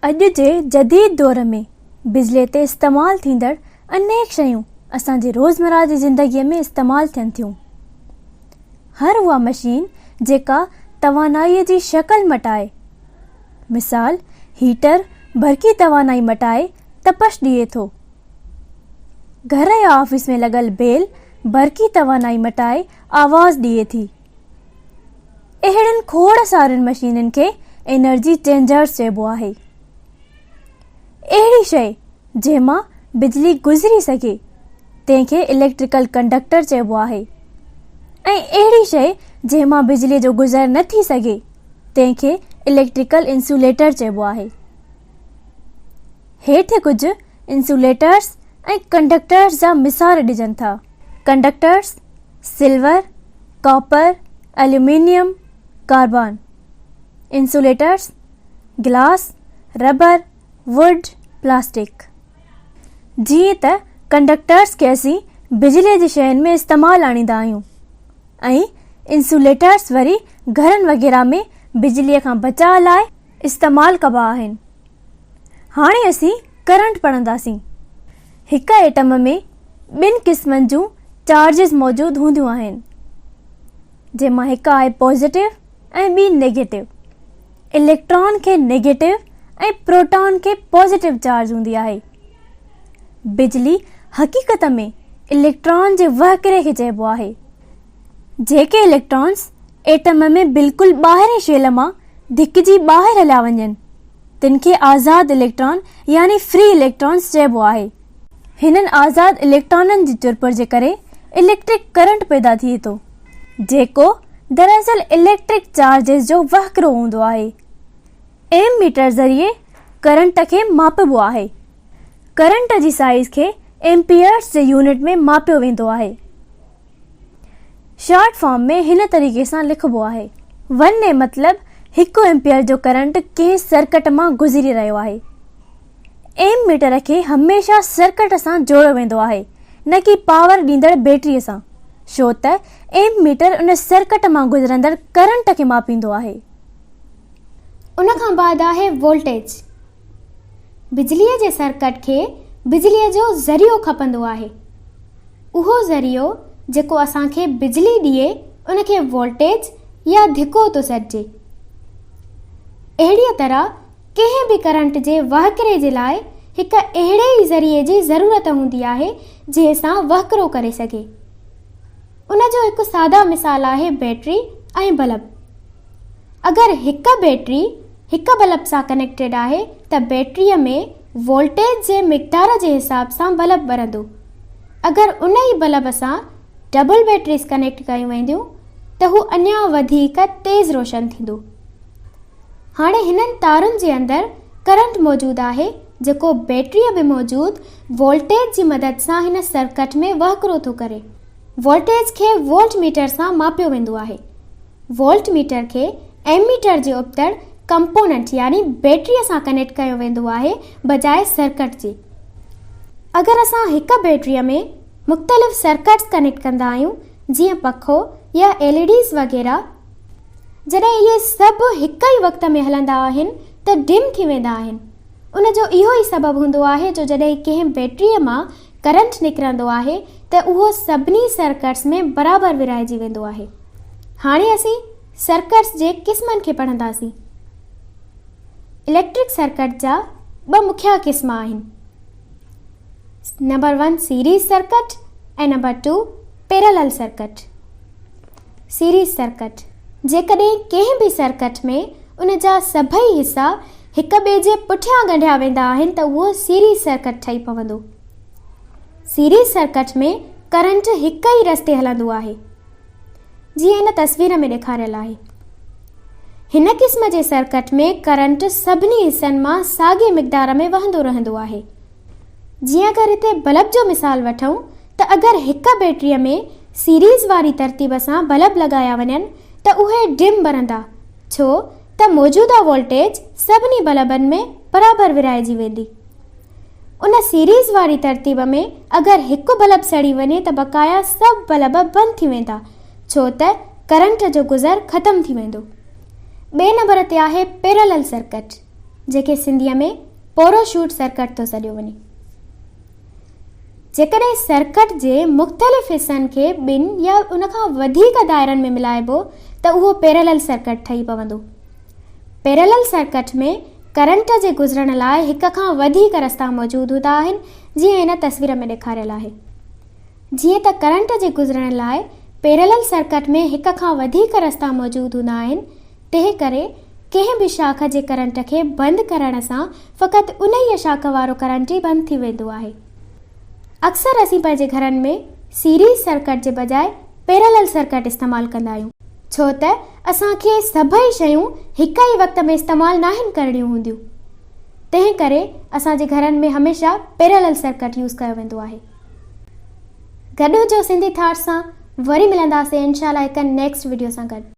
اڄ جي جديد دور ۾ بجلي تي استعمال ٿيندڙ انيڪ شيون اسان جي روزمره جي زندگيء ۾ استعمال ٿين ٿيون. هر اها مشين جيڪا توانائيء جي شڪل مٽائي، مثال هيٽر برقي توانائي مٽائي تپش ڏئي ٿو. گهر يا آفيس ۾ لڳل بيل برقي توانائي مٽائي آواز ڏئي ٿي. اهڙين کوڙ سارين مشينن کي انرجي چينجرز چئبو آهي. اهڙي شيء جنهن مان بجلي گذري سگهي تنهن کي اليڪٽريڪل ڪنڊڪٽر چئبو آهي ۽ اهڙي شيء جنهن مان بجلي جو گذر نه ٿي سگهي تنهن کي اليڪٽريڪل انسوليٽر چئبو آهي. هيٺ ڪجهه انسوليٽرز ۽ ڪنڊڪٽرز جا مثال ڏجن ٿا. Conductors, silver, copper, aluminium, carbon. Insulators, glass, rubber, wood, plastic. جيئن ته ڪنڊڪٽرز کي اسين بجليء جي شين ۾ استعمال آڻيندا آهيون ۽ انسوليٽرز وري گهرن وغيره ۾ بجليء کان بچاء لاء استعمال ڪبا آهن. هاڻي اسين ڪرنٽ پڙهنداسين. هڪ ايٽم ۾ ٻن قسمن جون چارجز موجود هونديون آهن، جنهن مان هڪ آهي پازيٽو ۽ ٻي نيگيٽو. اليڪٽران کي نيگيٽو ۽ پروٽان کي پازيٽو چارج هوندي آهي. بجلي حقيقت ۾ اليڪٽران جي وهڪري کي چئبو آهي. جيڪي اليڪٽرانز ايٽم ۾ بلڪل ٻاهرين شيل مان ڌڪجي ٻاهر هليا وڃن، تن کي آزاد اليڪٽران يعني فري اليڪٽرانز چئبو آهي. هنن آزاد اليڪٽرانن جي چرپر جي ڪري اليڪٽرڪ ڪرنٽ پيدا ٿئي ٿو، جيڪو دراصل اليڪٽرڪ چارجز جو وهڪرو هوندو آهي. ايم ميٽر ذريعي ڪرنٽ کي ماپبو آهي. ڪرنٽ جي سائيز کي ايمپيئرز جي يونٽ ۾ ماپيو ويندو آهي. شارٽ فارم ۾ هن طريقي سان لکبو آهي. ون اي مطلب هڪ ايمپيئر جو ڪرنٽ ڪنهن سرڪٽ مان گذري رهيو آهي. ايم ميٽر کي هميشه سرڪٽ سان جوڙيو ويندو آهي نه ڪي پاور ڏيندڙ بيٽري سان ڇو ته ايم ميٽر ان سرڪٽ مان گذرندڙ ڪرنٽ کي ماپيندو آهي. ان کان بعد آهي وولٽيج. بجليء جي سرڪٽ کي بجليء جو ذريعو کپندو آهي. اهو ذريعو جيڪو اسان کي بجلي ڏئي ان کي وولٽيج يا ڌڪو ٿو سڏجي. اهڙيء طرح ڪنهن به ڪرنٽ جي وهڪري جي لاء هڪ اهڙي ئي ذريعي جي ضرورت هوندي آهي جنهن سان وهڪرو ڪري سگهي. ان جو هڪ ساده مثال آهي بيٽري ۽ بلب. اگر هڪ بيٽري هڪ بلب سان ڪنيڪٽيڊ آهي ته بيٽريء ۾ وولٽيج جي مقدار جي حساب سان بلب ٻرندو. اگر ان ئي بلب سان ڊبل بيٽريز ڪنيڪٽ ڪيون وينديون ته هو اڃا وڌيڪ تيز روشن ٿيندو. هاڻي هنن تارن جي اندر ڪرنٽ موجود آهي جيڪو بيٽريء ۾ موجود وولٽيج جي مدد سان هن سرڪٽ ۾ وهڪرو ٿو ڪري. وولٽيج کي وولٽ ميٽر سان ماپيو ويندو آهي. وولٽ ميٽر کي ايميٽر جي ابتڙ ڪمپوننٽ يعني بيٽريء سان ڪنيڪٽ ڪيو ويندو آهي بجاء سرڪٽ جي. اگر اسان هڪ بيٽريء ۾ مختلف سرڪٽس ڪنيڪٽ ڪندا آهيون جيئن پکو يا ايل اي ڊيز وغيره جڏهن اهي سڀ هڪ ئي وقت ۾ هلندا آهن ته ڊم ٿي ويندا آهن. ان جو اهو ئي سبب هوندو آهي جو جڏهن ڪنهن بيٽريء مان ڪرنٽ نڪرندو آهي ته اهو سڀني سرڪٽس ۾ برابر ورهائجي ويندو آهي. هاڻي اسين سرڪٽس جي قسمن کي پڙهنداسين. اليڪٽرڪ سرڪٽ جا ٻه مکيه قسم آهن. Number one series circuit ۽ number two parallel circuit. Series circuit, جيڪڏهن ڪنهن به سرڪٽ ۾ ان جا سڀئي حصا هڪ ٻئي جي پٺيان ڳنڍيا ويندا آهن ته اهو سيريز سرڪٽ ٺهي پوندو. سيريز سرڪٽ ۾ ڪرنٽ هڪ ئي رستي هلندو آهي. جيئن هن تصوير ۾ ڏيکاريل آهي. هن قسم جي سرڪٽ ۾ ڪرنٽ سڀني حصن مان ساڳي مقدار ۾ وهندو رهندو آهي. جيئن اگر هتي بلب جو مثال وٺون ته اگر هڪ بيٽريء ۾ سيريز واري ترتيب سان بلب لڳايا وڃن ته اهي ڊم ٻرندا ڇو ته موجوده وولٽيج سڀني بلبن ۾ برابر ورهائجي ويندي. ان سيريز واري ترتيب ۾ اگر هڪ بلب سڙي وڃي ته بقايا سڀ بلب بند ٿي ويندا ڇو ته ڪرنٽ جو گذر ختم ٿي ويندو. ٻئي نمبر تي آهي پيرالل سرڪٽ. جنهن کي سنڌيء ۾ پوروشوٽ سرڪٽ ٿو سڏيو وڃي. جيڪڏهن سرڪٽ جي مختلف حصن کي ٻن يا ان کان وڌيڪ دائرن ۾ ملائبو ته اهو پيرلل سرڪٽ ٺهي پوندو. پيرلل سرڪٽ ۾ ڪرنٽ جي گذرڻ لاء هڪ کان وڌيڪ رستا موجود هوندا آهن جيئن هن تصوير ۾ ڏيکاريل آهي. جيئن ته ڪرنٽ جي گذرڻ لاء پيرلل سرڪٽ ۾ هڪ کان وڌيڪ رستا موجود هوندا آهن تنهن ڪري ڪنهن به شاخ جي ڪرنٽ کي بند ڪرڻ سان فقط انهيء شاخ وارو ڪرنٽ ئي بند ٿي ويندو آهي. اڪثر اسين پنهنجي گهرن ۾ سيريز سرڪٽ جي بجاء پيرلل سرڪٽ استعمال ڪندا آهيون ڇو ته اسان کي سڀئي شيون هڪ ئي وقت ۾ استعمال ناهن ڪرڻيون هونديون تنهن ڪري اسان جي گهرن ۾ هميشه پيرلل سرڪٽ يوز ڪيو ويندو آهي. گڏ هجو سنڌي ٿاٽس سان وري ملنداسين انشاء الله هڪ نيڪسٽ وڊيو سان گڏ.